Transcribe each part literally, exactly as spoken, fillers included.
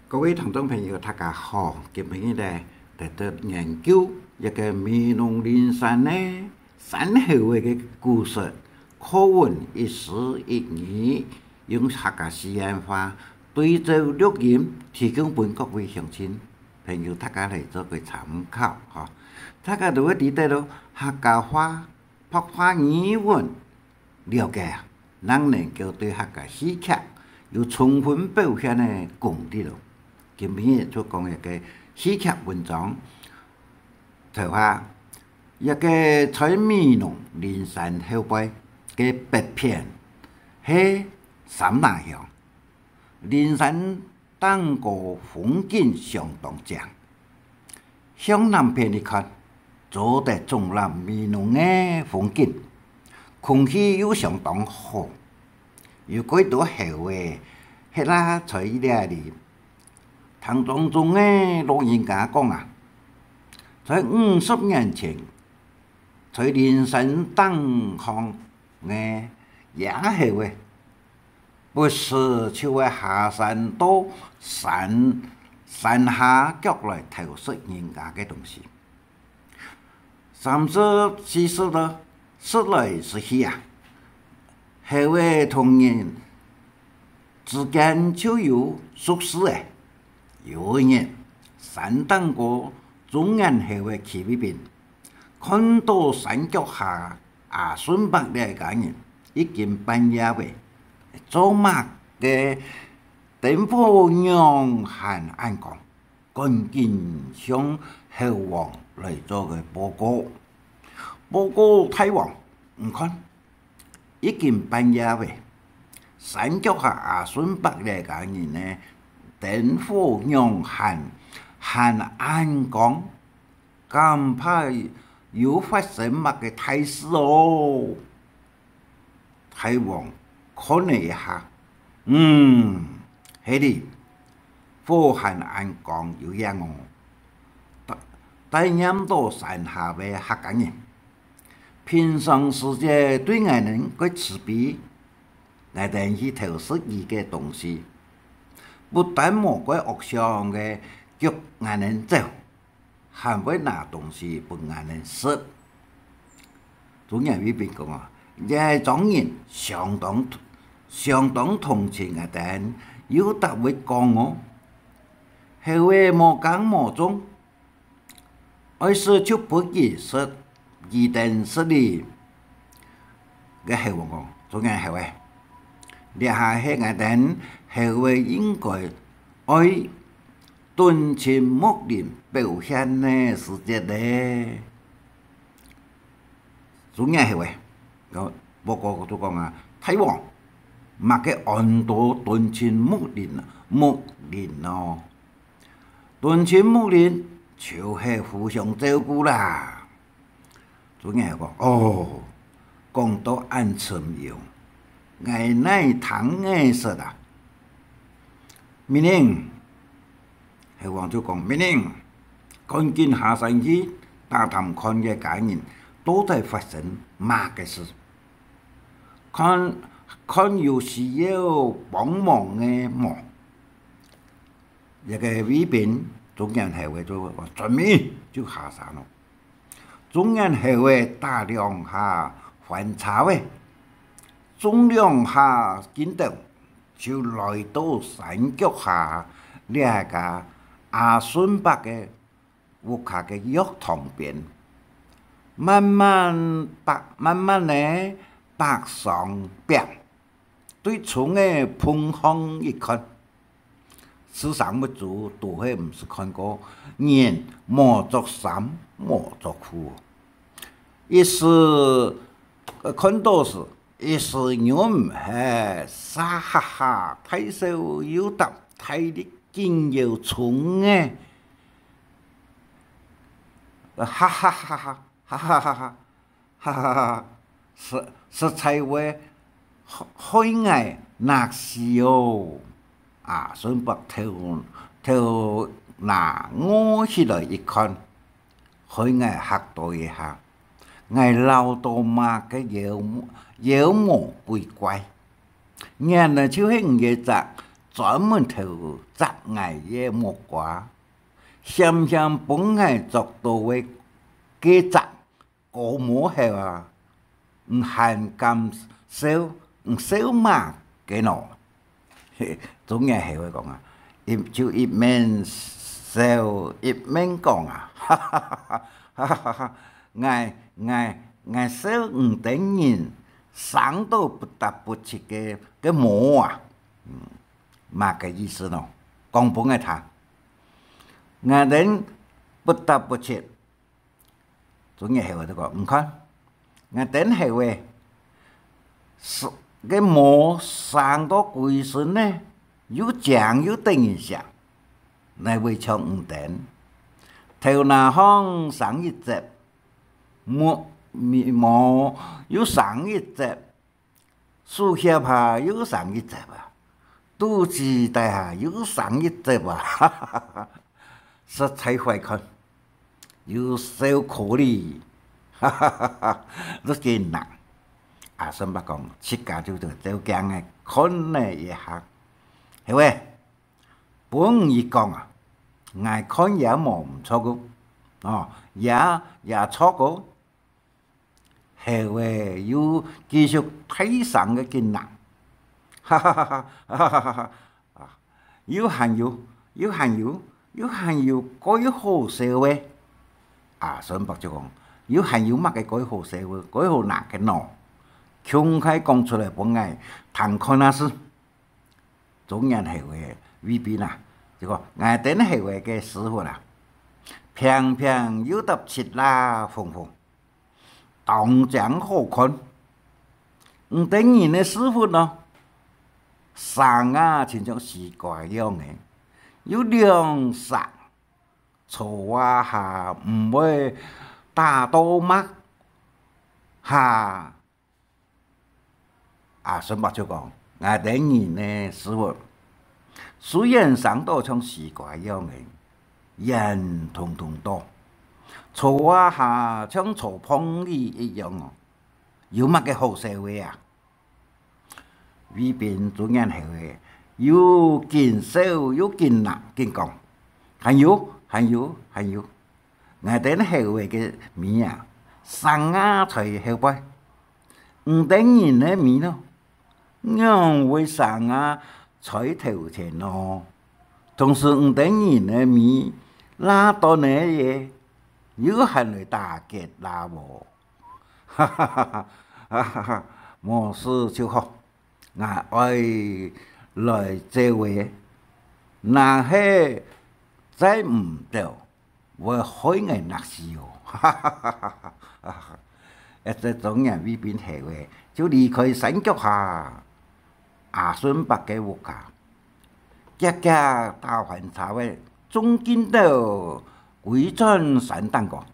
各位聽眾朋友，大家好！今晡日呢，來到研究一個美濃靈山个山猴仔个故事，課文一字一語，用客家四縣話對照錄音，提供分各位鄉親朋友大家來做個參考吼。大家都會知得咯，客家話、白話語文 了解啊，正能夠對客家戲劇有充分表現个功力咯。今晡日就講一個戲劇文章，頭下一個在美濃靈山後背个北片，係三林鄉。靈山 頂高風景相當靚。向南片一看，做得總覽美濃个風景，空氣又相當好。有幾多猴仔歇啦在這裡，聽當中个老人家講啊，在五十年前，在靈山頂項个野猴仔， 不時就會下山到山，山下腳來偷食人家个東西。三食四食了，食來食去啊，猴仔同人之間就有熟識咧。有一日，山頂高中年猴仔企位邊， 看到山腳下阿順伯這家人已經半夜咧，做麼个燈火仰還恁光，趕緊向猴王來做個報告。報告大王，你看，已經半夜咧，山腳下阿順伯這家人呢，燈火仰還，還恁光， 敢怕有發生麼个大事哦？大王看了一下，嗯，係哩，火還恁光有影哦。帶，帶念到山下个客家人，平常時節對𠊎等蓋慈悲，𠊎等去偷食佢个東西，不但無蓋惡相个逐𠊎等走， 還會拿東西分𠊎等食。中年衛兵講啊，這莊人相當，相當同情𠊎等，又答會講哦：「猴仔無耕無種，愛食就分佢食，佢等食哩。」該猴王講：「中年猴仔，這下係𠊎等猴仔應該愛 敦親睦鄰表現个時節咧。」中年猴仔，該報告就講啊：「大王，麼个安到敦親睦鄰啊，睦鄰哦？敦親睦鄰就係互相照顧啦。」 中年猴講：「哦，講到恁深奧，𠊎哪聽得識啊？」「命令！」猴王就講：「命令，趕緊下山去打探看該家人到底發生麼个事，看，看有需要幫忙个無。」這個衛兵，中年猴仔就講：「遵命！」就下山咯。 中年猴仔打兩下番杈仔，種兩下筋斗，就來到山腳下這個阿順伯个屋下个藥堂邊，慢慢爬，慢慢仔爬上壁。 對窗仔縫項一看，四儕目珠都係毋識看過人無著衫、無著褲。一時，呃，看到時，一時忍毋核，沙哈哈大笑又答：「大力緊搖窗仔！」哈哈哈哈，哈哈哈哈。 「哈哈哈哈，實，實在會害，害𠊎齧死哦！」阿順伯頭，頭那臥起來一看，害𠊎嚇到一下，𠊎恅到麼个妖，妖魔鬼怪。 原來就係你這隻專門偷摘𠊎个木瓜，險險分𠊎捉到个該隻高毛猴啊！你還敢笑？你笑麼个喏？嘿，中年猴仔講啊，一，就一面笑一面講啊，哈哈哈哈哈哈哈！𠊎，𠊎，𠊎笑你兜人生到不得不切个，个毛啊！嗯，麼个意思喏？講分𠊎聽。𠊎兜不得不切，中年猴仔就講，你看，𠊎兜猴仔，是，个毛生到歸身呢，又靚又得人惜，哪會像你兜，頭那項生一節，目，眉毛又生一節， 手脅下又生一節啊，肚臍底下又生一節啊，哈哈哈哈，實在壞看，又笑可憐，哈哈哈哈，這个人。阿順伯講，自家就照鏡仔看了一下，係喂，分你講啊，𠊎看也無毋著个，哦，也，也著个。 猴仔又繼續大聲个緊啊，哈哈哈哈哈哈哈哈！啊，又還有，又還有，又還有蓋好笑个。阿順伯就講，又還有麼个蓋好笑个，蓋好拿个喏？共下講出來分𠊎聽看啊試。中年猴仔，衛兵啊，就講，𠊎兜猴仔个屎朏啊，平平又搭直啦紅紅， 當靚好看。你兜人个屎朏哦，生啊親像西瓜樣仔，又涼爽，坐啊下毋會打到脈下。 阿順伯就講，𠊎兜人个屎朏，雖然生到像西瓜樣仔，圓通通到，坐啊下像坐膨椅一樣哦，有麼个好笑个啊？衛兵中年猴仔，又緊笑又緊拿緊講，還有，還有，還有，𠊎兜猴仔个尾啊，生啊在後背。 你兜人个尾呢，仰會生啊在頭前呢？同時你兜人个尾拉到哪位，又還來打結啦無？哈哈哈哈哈哈哈！無事就好，𠊎愛來走仔，若係再毋走， 會害𠊎硲死哦！哈哈哈哈哈哈！一隻中年衛兵猴仔就離開山腳下阿順伯个屋下，遽遽打番車仔，衝緊到歸轉山頂高，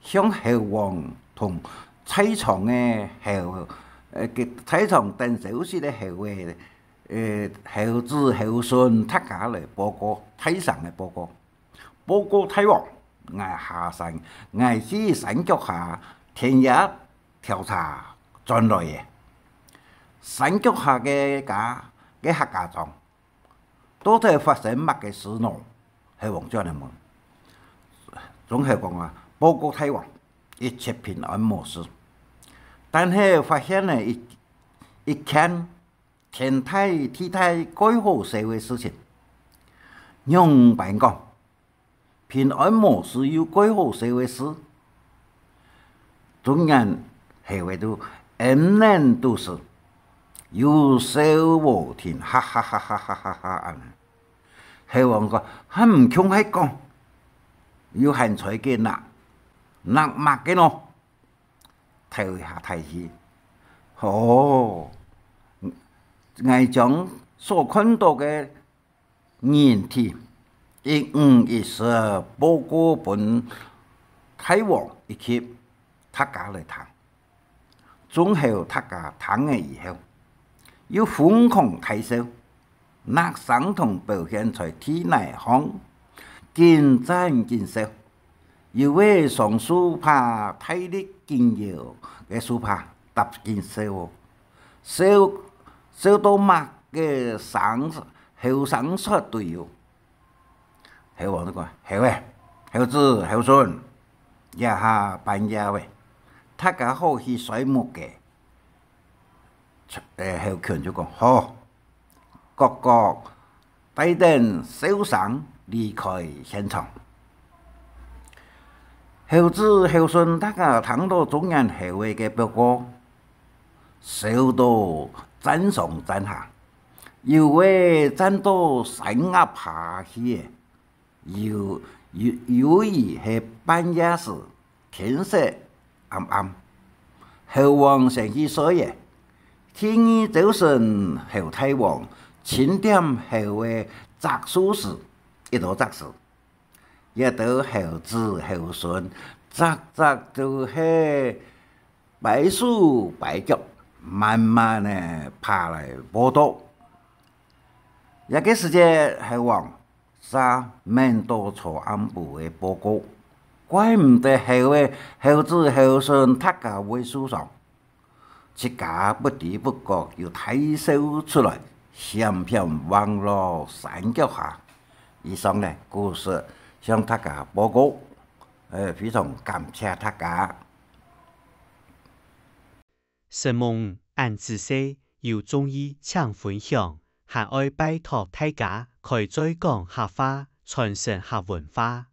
向猴王同在場个猴，呃，个在場等消息个猴仔，呃，猴子猴孫大家來報告，大聲个報告。 報告大王，𠊎下山，𠊎去山腳下田野調查轉來个。山腳下个家，个客家庄，到底發生麼个事呢？猴王轉來問。中猴講啊，報告大王，一切平安無事。但係發現了一，一件 天大地大蓋好笑个事情。仰般講？平安無事又蓋好笑个事？中年猴仔都掩面肚笑，又笑無停，哈哈哈哈哈哈哈！恁呢。猴王講：「還毋共下講，又還在該拿，拿麼个呢？」 頭一下大喜。「哦，𠊎將所看到个人體一五一十報告分大王以及大家來聽。」中猴大家聽了以後，又瘋狂大笑。 拿相同表現在地泥項，緊讚緊笑。有位雙手揹大力緊搖个手揹，搭緊笑哦。笑，笑到麼个聲，猴生說隊友。猴王就講：「猴仔，猴子，猴孫，這下半夜咧，大家好去睡目个。」呃，猴群就講：「好。」各各帶等笑聲離開現場。猴子猴孫大家聽到中年猴仔个報告，笑到站上站下，有个站到山崖下去咧。 由，由，由於係半夜時，天色暗暗，猴王先去睡咧。第二朝晨，猴大王清點猴个責數時，一到責數，這兜猴子猴孫，隻隻都係擺手擺腳，慢慢仔爬來報到。這个時節，猴王 煞愐到昨暗晡个報告，怪毋得猴仔猴子猴孫大家會受傷，自家不知不覺又大笑出來，險險橫落山腳下。以上呢，故事向大家報告，呃，非常感謝大家。承蒙恁仔細，有中意請分享，還愛拜託大家開嘴講客話，傳承客文化。